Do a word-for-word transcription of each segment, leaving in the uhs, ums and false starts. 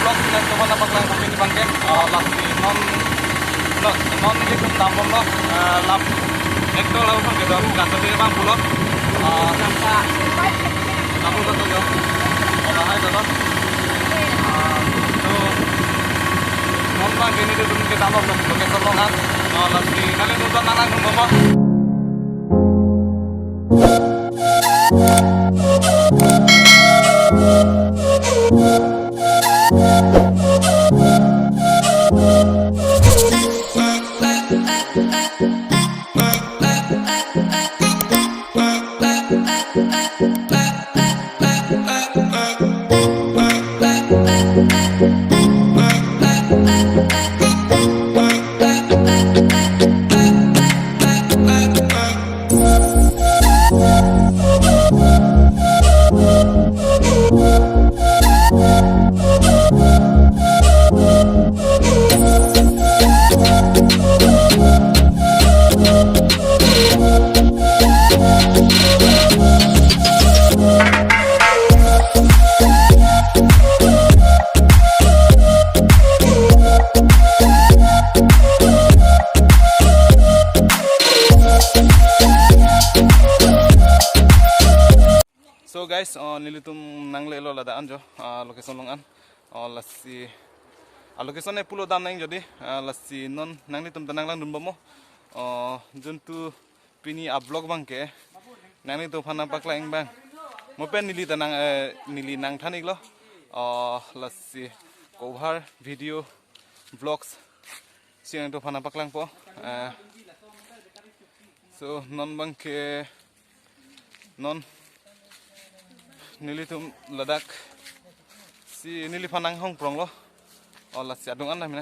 Nangtum aphan nangpaklang kopi ni bangke, ah, lasi non, non, non nelitum dambomlo, ah, lap, ektor lapu bangke dam, kasari bang pulo, ah, lapu satu jo, oh, lahai satu, ah, so, non bangke nelitum ke dambomlo, location along an, ah, lasi nanglitum ta nanglang bomlo. So guys, oh, nelitum nanglelo ladak an jo, ah, location along an. Oh, lasi, ah, location e pulo dam nang jodi, ah, lasi non nanglitum ta nanglangdun bomlo. Oh, juntu pini a-vlog bangke nanglitum aphan nangpaklang bang. Mo pen neli ta nang, eh, neli nangthan iklo. Oh, lasi cover video vlogs si nangtum aphan nangpaklangpo. Eh, so non bangke non nelitum ladak si neliphan nanghongpronglo. Oh, lasi adung an dah mina.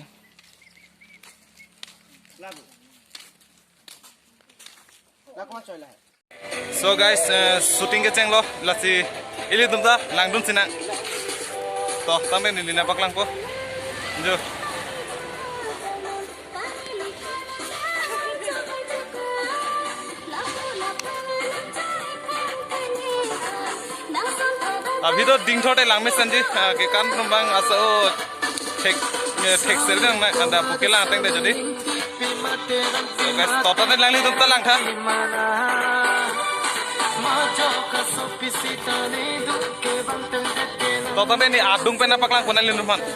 So guys, eh, shooting kechenglo, lasi ilitum ta langdun sinang. To, tangte neli nangpaklangpo. Jo. Abhi to dingthor te langmesenji, ah, ke kan tumbang asa o thek, eh, thek seri nang na kanda puke lang ateng te jodi. So guys, to tangte nanglitum ta langtha. To tangte neli adung pen nangpaklangpo nanglitum aphan.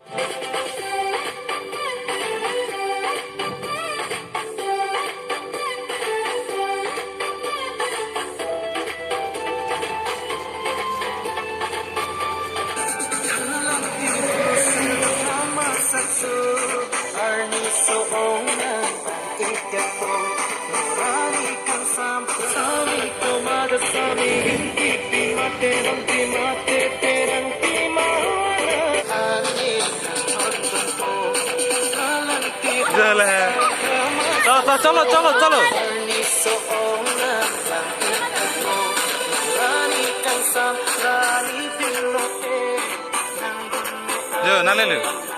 Jale hai. To, to, chalo, chalo, chalo. Jo, nanglelo.